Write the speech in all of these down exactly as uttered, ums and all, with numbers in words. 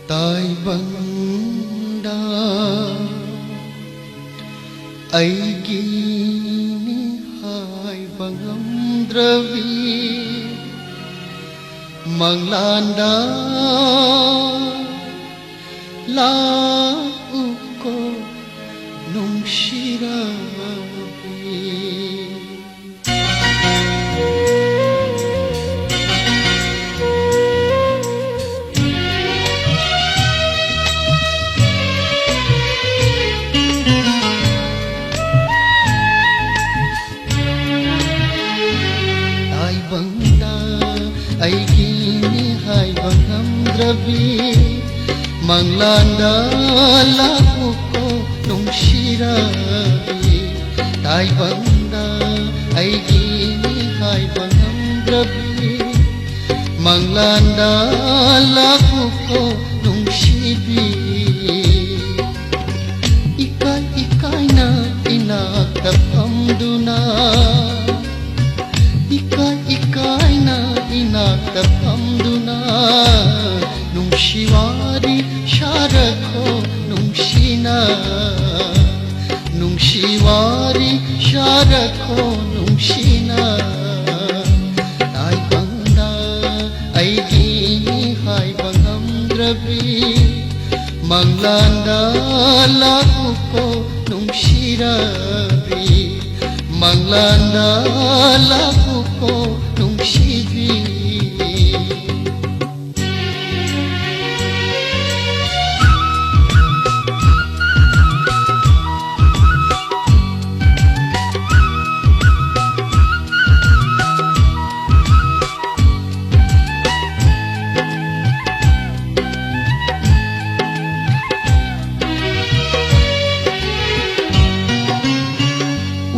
ꯇꯥꯏꯕꯪꯗ ꯑꯩꯒꯤꯅꯤ ꯍꯥꯏꯕ ꯉꯝꯗ꯭ꯔꯕꯤ, ꯃꯪꯂꯥꯟꯗ ꯂꯥꯛꯎꯀꯣ ꯅꯨꯡꯁꯤꯔꯕꯤ꯫ ꯇꯥꯏꯕꯪꯗ ꯑꯩꯒꯤꯅꯤ ꯍꯥꯏꯕ ꯉꯝꯗ꯭ꯔꯕꯤ, ꯃꯪꯂꯥꯟꯗ ꯂꯥꯛꯎꯀꯣ ꯅꯨꯡꯁꯤꯔꯕꯤ꯫ ꯇꯥꯏꯕꯪꯗ ꯑꯩꯒꯤꯅꯤ ꯍꯥꯏꯕ ꯉꯝꯗ꯭ꯔꯕꯤ, ꯃꯪꯂꯥꯟꯗ ꯂꯥꯛꯎꯀꯣ ꯅꯨꯡꯁꯤꯕꯤ꯫ ꯏꯀꯥꯏ ꯏꯀꯥꯏꯅ ꯏꯅꯥꯛꯇ ꯐꯝꯗꯨꯅ, ꯏꯀꯥꯏ ꯏꯀꯥꯏꯅ ꯏꯅꯥꯛꯇ ꯐꯝꯗꯨꯅ, ꯅꯨꯡꯁꯤ ꯋꯥꯔꯤ ꯁꯥꯔꯛꯈꯣ ꯅꯨꯡꯁꯤꯅ, ꯅꯨꯡꯁꯤ ꯋꯥꯔꯤ ꯁꯥꯔꯛꯈꯣ ꯅꯨꯡꯁꯤꯅ꯫ ꯇꯥꯏꯕꯪꯗ ꯑꯩꯒꯤꯅꯤ ꯍꯥꯏꯕ ꯉꯝꯗ꯭ꯔꯕꯤ, ꯃꯪꯂꯥꯟꯗ ꯂꯥꯛꯎꯀꯣ ꯅꯨꯡꯁꯤꯔꯕꯤ, ꯃꯪꯂꯥꯟꯗ ꯂꯥꯛꯎꯀꯣ ꯅꯨꯡꯁꯤꯕꯤ꯫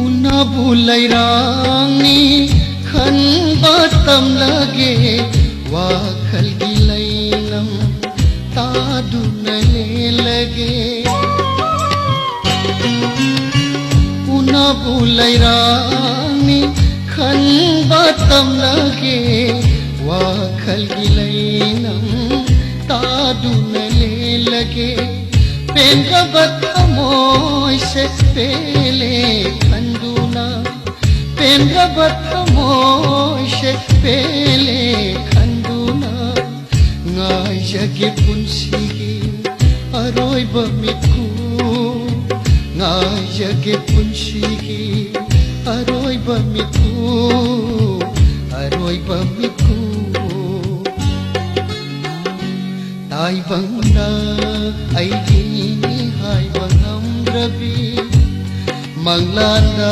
ꯎꯅꯕꯨ ꯂꯩꯔꯥꯡꯅꯤ ꯈꯟꯕ ꯇꯝꯂꯒꯦ, ꯋꯥꯈꯜꯒꯤ ꯂꯩꯅꯝ ꯇꯥꯗꯨꯅ ꯂꯦꯜꯂꯒꯦ꯫ ꯎꯅꯕꯨ ꯂꯩꯔꯥꯡꯅꯤ ꯈꯟꯕ ꯇꯝꯂꯒꯦ, ꯋꯥꯈꯜꯒꯤ ꯂꯩꯅꯝ ꯇꯥꯗꯨꯅ ꯂꯦꯜꯂꯒꯦ꯫ ꯄꯦꯟꯗ꯭ꯔꯕ ꯊꯃꯣꯏꯁꯦ ꯄꯦꯜꯂꯦ ꯈꯟꯗꯨꯅ, ꯄꯦꯟꯗ꯭ꯔꯕ ꯊꯃꯣꯏꯁꯦ ꯄꯦꯜꯂꯦ ꯈꯟꯗꯨꯅ, ꯉꯥꯏꯖꯒꯦ ꯄꯨꯟꯁꯤꯒꯤ ꯑꯔꯣꯏꯕ ꯃꯤꯀꯨꯞ, ꯉꯥꯏꯖꯒꯦ ꯄꯨꯟꯁꯤꯒꯤ ꯑꯔꯣꯏꯕ ꯃꯤꯀꯨꯞ, ꯑꯔꯣꯏꯕ ꯃꯤꯀꯨꯞ꯫ ꯇꯥꯏꯕꯪꯗ ꯑꯩꯒꯤꯅꯤ ꯍꯥꯏꯕ ꯉꯝꯗ꯭ꯔꯕꯤ, ꯃꯪꯂꯥꯟꯗ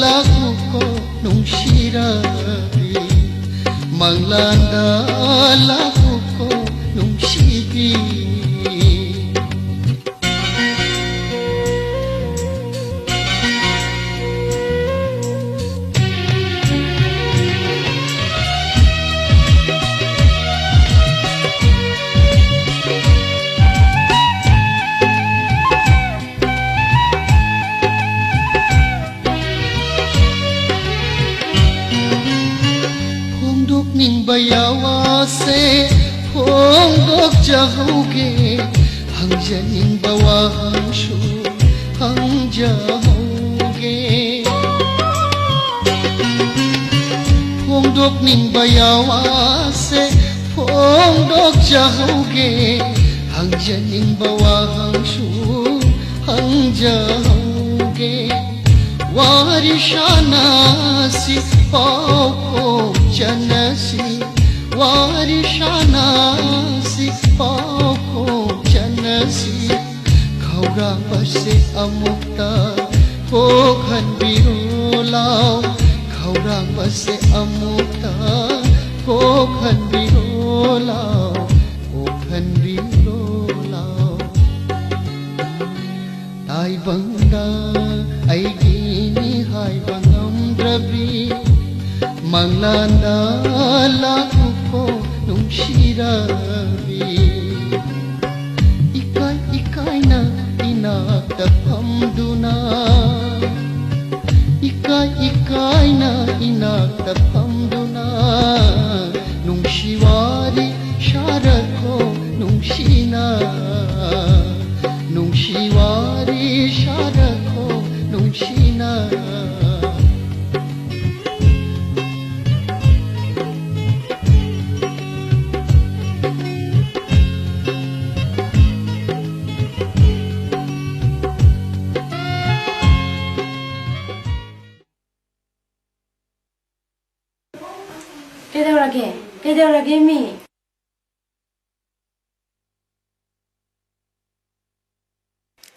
ꯂꯥꯛꯎꯀꯣ ꯅꯨꯡꯁꯤꯔꯕꯤ, ꯃꯪꯂꯥꯟꯗ ꯂꯥꯛꯎꯀꯣ ꯅꯨꯡꯁꯤꯕꯤ꯫ ꯐꯣꯡꯗꯣꯛꯅꯤꯡꯕ ꯌꯥꯋꯥꯁꯦ ꯐꯣꯡꯗꯣꯛꯆꯍꯧꯒꯦ, ꯍꯪꯖꯅꯤꯡꯕ ꯋꯥꯍꯪꯁꯨ ꯍꯪꯖꯍꯧꯒꯦ꯫ ꯐꯣꯡꯗꯣꯛꯅꯤꯡꯕ ꯌꯥꯋꯥꯁꯦ ꯐꯣꯡꯗꯣꯛꯆꯍꯧꯒꯦ, ꯍꯪꯖꯅꯤꯡꯕ ꯋꯥꯍꯪꯁꯨ ꯍꯪꯖꯍꯧꯒꯦ꯫ ꯋꯥꯔꯤ ꯁꯥꯟꯅꯁꯤ, ꯄꯥꯎ ꯐꯥꯎꯖꯅꯁꯤ, ꯋꯥꯔꯤ ꯁꯥꯟꯅꯁꯤ, ꯄꯥꯎ ꯐꯥꯎꯖꯅꯁꯤ꯫ ꯈꯧꯔꯥꯡꯕꯁꯦ ꯑꯃꯨꯛꯇ ꯀꯣꯛꯍꯟꯕꯤꯔꯣ ꯂꯥꯎ, ꯈꯧꯔꯥꯡꯕꯁꯦ ꯑꯃꯨꯛꯇ ꯀꯣꯛꯍꯟꯕꯤꯔꯣ ꯂꯥꯎ, ꯀꯣꯛꯍꯟꯕꯤꯔꯣ ꯂꯥꯎ꯫ ꯇꯥꯏꯕꯪꯗ ꯑꯩꯒꯤꯅꯤ ꯍꯥꯏꯕ ꯉꯝꯗ꯭ꯔꯕꯤ, ꯃꯪꯂꯥꯟꯗ ꯂꯥꯛꯎꯀꯣ ꯅꯨꯡꯁꯤꯔꯕꯤ꯫ ꯏꯀꯥꯏ ꯏꯀꯥꯏꯅ ꯏꯅꯥꯛꯇ ꯐꯝꯗꯨꯅ, ꯏꯀꯥꯏ ꯏꯀꯥꯏꯅ ꯏꯅꯥꯛꯇ ꯐꯝꯗꯨꯅ, ꯅꯨꯡꯁꯤ ꯋꯥꯔꯤ ꯁꯥꯔꯛꯈꯣ ꯅꯨꯡꯁꯤꯅ, ꯅꯨꯡꯁꯤ ꯋꯥꯔꯤ ꯁꯥꯔꯛꯈꯣ ꯅꯨꯡꯁꯤꯅ꯫ ꯀꯩꯗꯧꯔꯒꯦ? ꯀꯩꯗꯧꯔꯒꯦ, ꯃꯤ?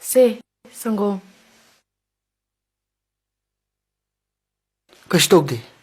ꯁꯦ, ꯁꯪꯒꯣꯝ꯫ ꯀꯩꯁꯨ ꯇꯧꯗꯦ꯫